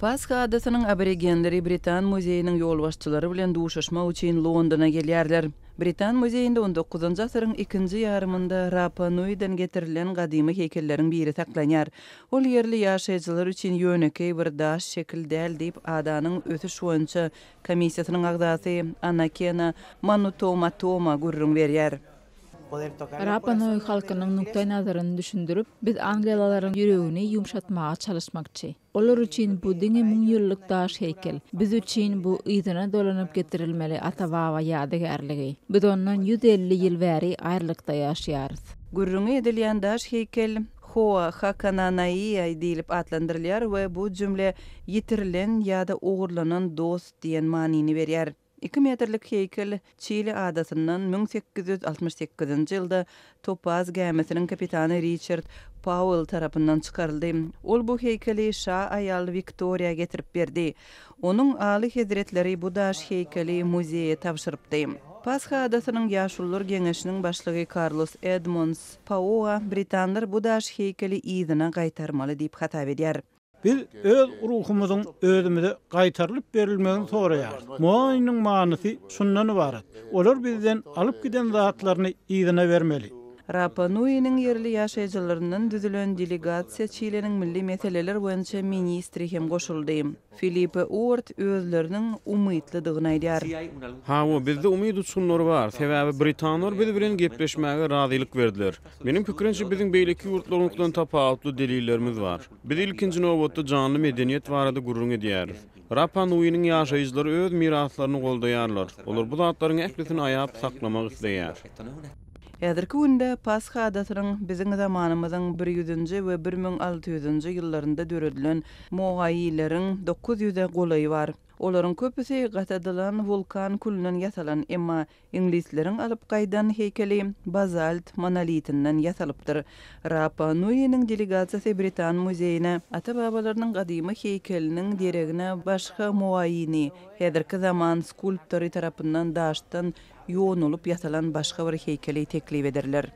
Pasha adasynyň aborigenleri Britan muzeýiniň ýolbaşçylary bilen duşuşmak üçin Londona gelýärler. Britan muzeýinde on dokuzynjy asyryň ikinji ýarymynda Rapa Nuiden getirilen gadymy heýkelleriň biri saklanýar. Ol ýerli ýaşaýjylar üçin ýönekeý bir daş şekil däl diýip, adanyň ösüş boýunça komissiýasynyň agzasy Anakena Manutomatoma gürrüň berýär. Rapa Nui halkynyň nukdaýnazaryny düşündirip, biz angliýalylaryň ýüregini ýumşatmaga çalyşmakçy. Olar üçin bu diňe müňýyllyk daş heýkel. Biz üçin bu yzyna dolanyp getirilmeli ata-baba ýadygärligi. Biz ondan 150 ýyl bäri aýralykda ýaşaýarys. Gürrüňi edilýän daş heýkel Hoa Hakananaiai diýlip atlandyrylýar we bu jümle ýitirilen ýa-da ogurlanan dost diýen manyny berýär. Iki metrlik heýkel Çili adasyndan 1868-nji ýylda Topaz gämisiniň kapitany Riçard Pauell tarapyndan çykaryldy. Ol bu heýkeli şa aýal Wiktoriýa getirip berdi. Onuň Aly hezretleri bu daş heýkeli muzeýe tabşyrypdy. Pasha adasynyň Ýaşulular geňeşiniň başlygy Karlos Edmonds Paoa britanlar bu daş heýkeli yzyna gaýtarmaly diýip hasap edýär. Biz öz ruhumyzyň özümize gaýtarylyp berilmegini soraýarys. Moaýynyň manysy şundan ybarat, olar bizden alyp giden zatlaryny yzyna bermeli. Rapa Nuiniň ýerli ýaşaýjylaryndan düzülen delegasiýa Çiliniň milli meseleler boýunça ministri hem goşuldy. Filipe Uord özleriniň umytlydygyny aýdýar. Hawa, bizde umyt uçgunlary bar, sebäbi britanlar biz bilen gepleşmäge razylyk berdiler. Meniň pikirimçe, biziň beýleki ýurtlaryňkydan tapawutly delillerimiz bar. Biz ilkinji nobatda janly medeniýet barada gürrüň edýäris. Rapa Nuiniň ýaşaýjylary öz miraslaryny goldaýarlar. Olar bu zatlaryň ählisini aýap saklamak isleýär. Häzirki günde Pasha adasynyň biziň zamanymyzyň bir ýüzünji we 1600-nji ýyllarynda döredilen moaileriň 900-e golaýy bar. Olaryň köpüsi gatadylan wulkan külünden ýasalan, emma iňlisleriň alyp gaýdan heýkeli bazalt monolitinden ýasalypdyr. Rapa Nuiniň delegasiýasy Britan muzeýine ata-babalarynyň gadymy heýkeliniň deregine başga moaini, häzirki zaman skulptory tarapyndan daşdan ýonulyp ýasalan başga bir heýkeli teklip ederler.